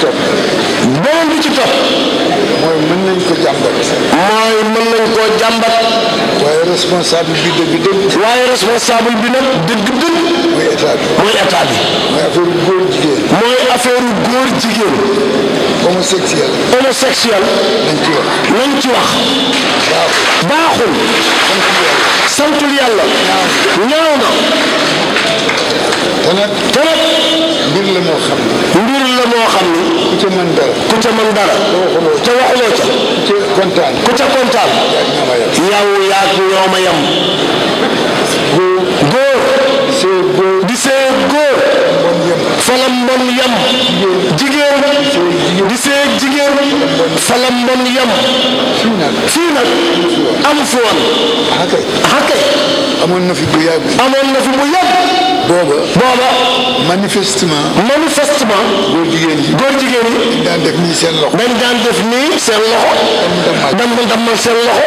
topp. beneen bi ci topp. mooy mën nañ ko jàmbat. mooy mën nañ koo jàmbat. waaye responsable bi dëgg-dëgg. waaye responsable bi nag dëgg-dëgg. mooy état bi. mooy état bi. mooy affaire góor jigéen. mooy affaire góor jigéen. homosexuel. homosexuel. nañ ci wax. nañ ci wax. baaxul. santul yàlla. ñaaw na. te nag. mbir la moo xam ne. mbir la moo xam ni. ku ca mën dara. ku ca mën dara. te waxuloo ca. ku ca kontaan. ku ca kontaan. yow yaa ñoo ma yem. góor. di see góor. fala mbon yem. jigéen. di see jigéen. fala mbon yem. fii nag. am fi woon. kay. amoon na fi bu yàgg. booba. manifestement. góor jigéen yi. dañ daan def nii seen loxo. dammal seen loxo.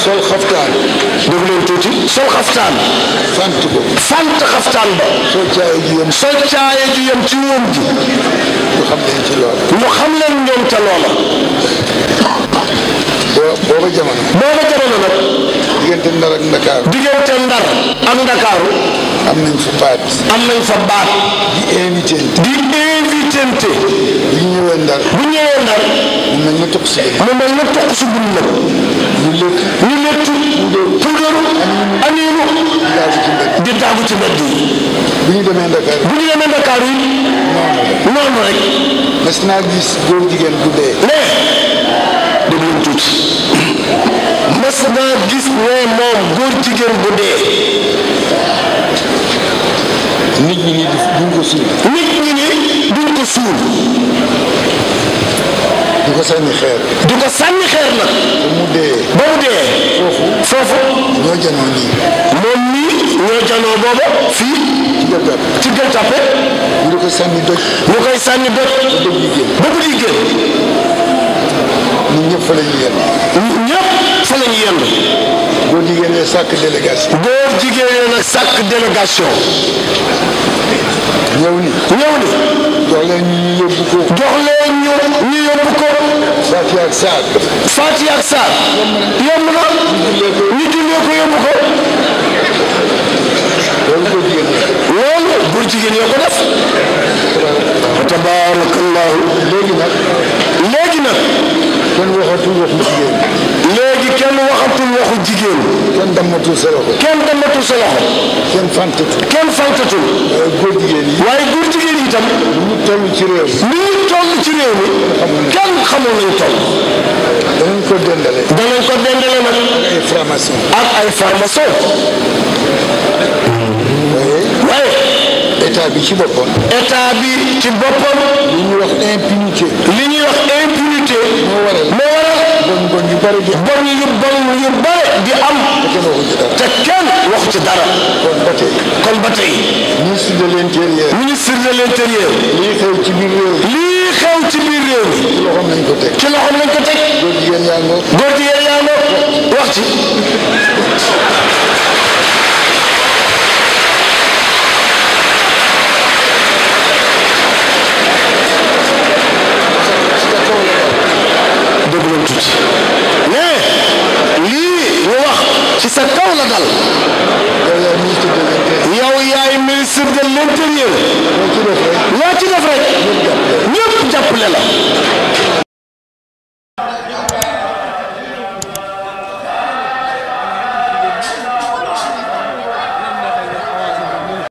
sol xaftaan. dégg leen tuuti. sol xaftaan. fant xaftaan ba. sol caaye ju yem ci wóom ji. ñu xam leen ñoom ca loola. booba jamono nag. diggante Ndar ak Ndakaaru. am nañ fa baat. di invité. bu ñëwee Ndar. mu mel na toq si bun nag. ñu léttu. puudaru. aniinu. di daagu ci mbedd yi. bu ñu demee Ndakaaru yi. noonu rek. mas naa gis góor jigéen bu dee. déglu leen tuuti. mas naa gis ne moom góor jigéen bu dee. nit ñi ni duñ ko suul. du ko sànni xeer nag. ba mu dee. foofu. ñoo janoo nii. moom nii ñoo janoo booba fii. ci Gueule Tapée. ñu koy sànni doj. ba doj yi génn. ñun ñëpp fa la ñuy yendu. góor jigéen ñi sàkk délégation. ñëw ni. jox leen ñu yóbbu ko. Fatiha ak Saar. yomb na. ñu jullee ko yóbbu ko. loolu góor jigéen ñoo ko def. tabaarakallahu. léegi nag. kenn waxatul waxu jigéen. kenn dammatul sa loxo. kenn fantatul. waaye góor jigéen yi itam. ni ñu toll ci réew mi. kenn xamul nañu toll. danañ ko dendale nag. ak ay franc-maçon. waaye. état bi ci boppam. li ñuy wax impunité. moo waral. bon yu bëri di am. te kenn waxu ci dara. kon ba tey. ministre de l'intérieur. lii xew ci biir réew mi. ci loxoom lañ ko teg. góor jigéen yaa ngoo. wax ci. ci sa kaw la dal. yow yaay ministre de l'intérieur. loo ci def rek. ñëpp jàppale la.